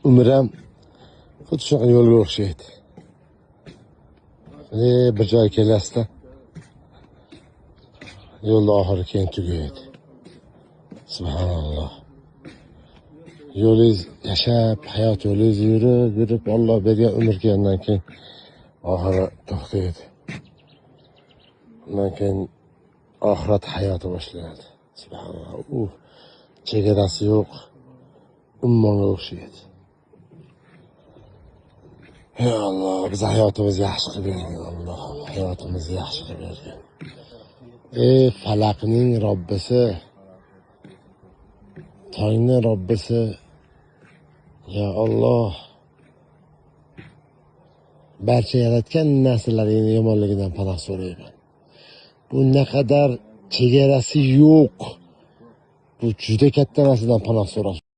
Umr ham xuddi shunaqa yo'lga o'xshaydi. Bir joyga kelasizda, yo'lni oxiri keyin tugaydi. Subhanalloh. Yo'lingiz yashab, hayot yo'lingiz yurib, yurib, Alloh bergan umr kelgandan keyin oxiri to'xtaydi. Undan keyin oxirat hayoti boshlanadi. Subhanalloh. U chegarasi yo'q ummonga o'xshaydi. Ey Alloh, biz hayotimizni yaxshi qilib bergin, Alloh, hayotimizni yaxshi qilib bergin. Ey falaqning Robbisi, tongni Robbisi, ya Alloh, barcha yaratgan narsalaringni yomonligidan panoh so'rayman. Bu naqadar chegarasi yo'q. Bu juda katta narsadan panoh so'rash.